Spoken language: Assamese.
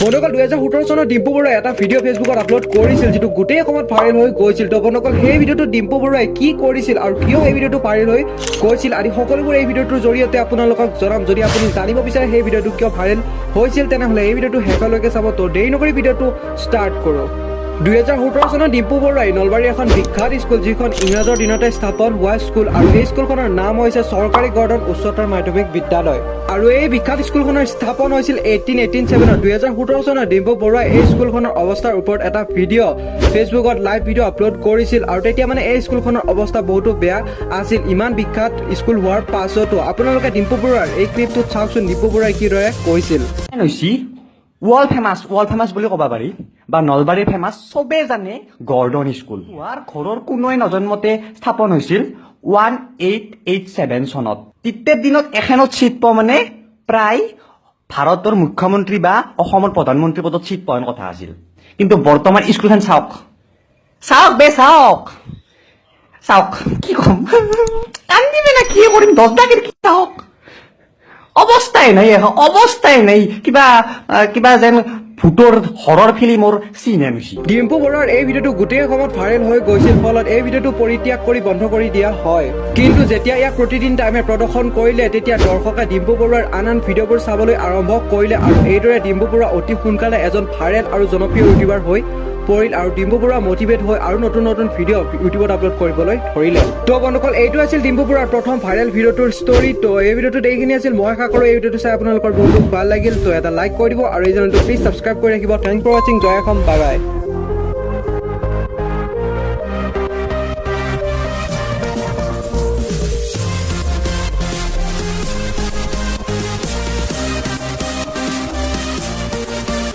বন্ধুসকল, 2017 চনত ডিম্পু বৰুৱাই এটা ভিডিঅ' ফেচবুকত আপলোড কৰিছিল, যিটো গোটেই অসমত ভাইৰেল হৈ গৈছিল। তো বন্ধুসকল, সেই ভিডিঅ'টোত ডিম্পু বৰুৱাই কি কৰিছিল আৰু কিয় এই ভিডিঅ'টো ভাইৰেল হৈ গৈছিল আদি সকলোবোৰ এই ভিডিঅ'টোৰ জৰিয়তে আপোনালোকক জনাম। যদি আপুনি জানিব বিচাৰে সেই ভিডিঅ'টো কিয় ভাইৰেল হৈছিল, তেনেহ'লে এই ভিডিঅ'টো শেষলৈকে চাব। তো দেৰি নকৰি ভিডিঅ'টো ষ্টাৰ্ট কৰোঁ। 2017 চনত ডিম্পু বৰুৱাই নলবাৰীৰ এখন বিখ্যাত স্কুল, যিখন ইংৰাজৰ দিনতে স্থাপন হোৱা স্কুল আৰু এই স্কুলখনৰ নাম হৈছে চৰকাৰী গৰ্ডন উচ্চতৰ মাধ্যমিক বিদ্যালয় আৰু এই বিখ্যাত স্কুলখনৰ স্থাপন হৈছিল 1887ত। 2017 চনত ডিম্পু বৰুৱাই এই স্কুলখনৰ অৱস্থাৰ ওপৰত এটা ভিডিঅ' ফেচবুকত লাইভ ভিডিঅ' আপলোড কৰিছিল আৰু তেতিয়া মানে এই স্কুলখনৰ অৱস্থা বহুতো বেয়া আছিল, ইমান বিখ্যাত স্কুল হোৱাৰ পাছতো। আপোনালোকে ডিম্পু বৰুৱাৰ এই ক্লিপটোত চাওকচোন, ডিম্পু বৰুৱাই কিদৰে কৈছিল। হৈছে ৱৰ্ল্ড ফেমাছ, ৱৰ্ল্ড ফেমাছ বুলি ক'ব পাৰি বা নলবাৰীৰ ফেমাছ, চবেই জানে গৰ্ডন স্কুল। হোৱাৰ ঘৰৰ কোনোৱে নজন্মতে স্থাপন হৈছিল 1887 চনত। তেতিয়াৰ দিনত এখনত চিট পোৱা মানে প্ৰায় ভাৰতৰ মুখ্যমন্ত্ৰী বা অসমৰ প্ৰধানমন্ত্ৰী পদত চিট পোৱাৰ কথা আছিল। কিন্তু বৰ্তমান স্কুলখন চাওক, চাওক বে, চাওক, চাওক। কি ক'ম, কান্দিমে না কি কৰিম? 10 লাখৰ কি, চাওক, অৱস্থাই নাই এখন, অৱস্থাই নাই। কিবা যেন ভূতৰ হৰৰ ফিল্মৰ চিন হেন হৈছে। ডিম্পু বৰুৱাৰ এই ভিডিঅ'টো গোটেই অসমত ভাইৰেল হৈ গৈছিল। ফলত এই ভিডিঅ'টো পৰিত্যাগ কৰি বন্ধ কৰি দিয়া হয়। কিন্তু যেতিয়া ইয়াক প্ৰতিদিন টাইমে প্ৰদৰ্শন কৰিলে, তেতিয়া দৰ্শকে ডিম্পু বৰুৱাৰ আন আন ভিডিঅ'বোৰ চাবলৈ আৰম্ভ কৰিলে আৰু এইদৰে ডিম্পু বৰুৱা অতি সোনকালে এজন ভাইৰেল আৰু জনপ্ৰিয় ইউটিউবাৰ হৈ পৰিল আৰু ডিম্পু বৰুৱা মটিভেট হৈ আৰু নতুন নতুন ভিডিঅ' ইউটিউবত আপলোড কৰিবলৈ ধৰিলে। তো বন্ধুসকল, এইটো আছিল ডিম্পু বৰুৱাৰ প্ৰথম ভাইৰেল ভিডিঅ'টোৰ ষ্টৰী। তো এই ভিডিঅ'টোত এইখিনি আছিল। মই আশা কৰোঁ এই ভিডিঅ'টো চাই আপোনালোকৰ বহুতো ভাল লাগিল। তো এটা লাইক কৰি দিব আৰু এই চেনেলটো প্লিজ ছাবস্ক্ৰাইব কৰি ৰাখিব। Thank for ৱাচিং। Joy Assam, bye bye.